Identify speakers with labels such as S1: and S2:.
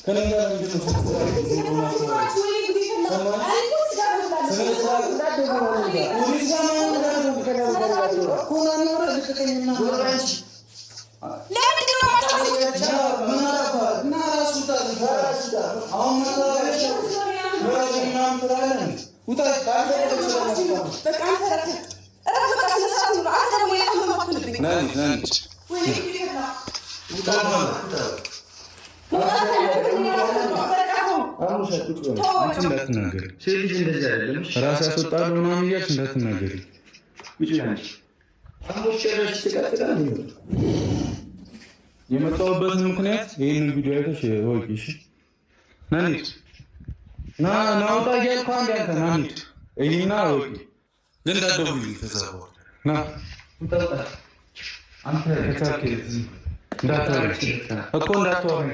S1: ከእኔ ጋር ምንድን ነው? ፖሊስ ጋር እንዳትናገሪ፣ ራሴ አስወጣለሁ ምናምን እያልሽ እንዳትናገሪ። የመጣሁበትን ምክንያት ይህንን ቪዲዮ አይተሽ እወቂ። እሺ ና እንሂድ፣ ና ና ውጣ እያልኩህ አንዴ አንተ ና እንሂድ፣ እይና እወቂ። ግን እንዳትደውይልኝ ከዛ በኋላ ና አንተ ከቻልክ እንዳታወሪ እኮ እንዳታወሪ።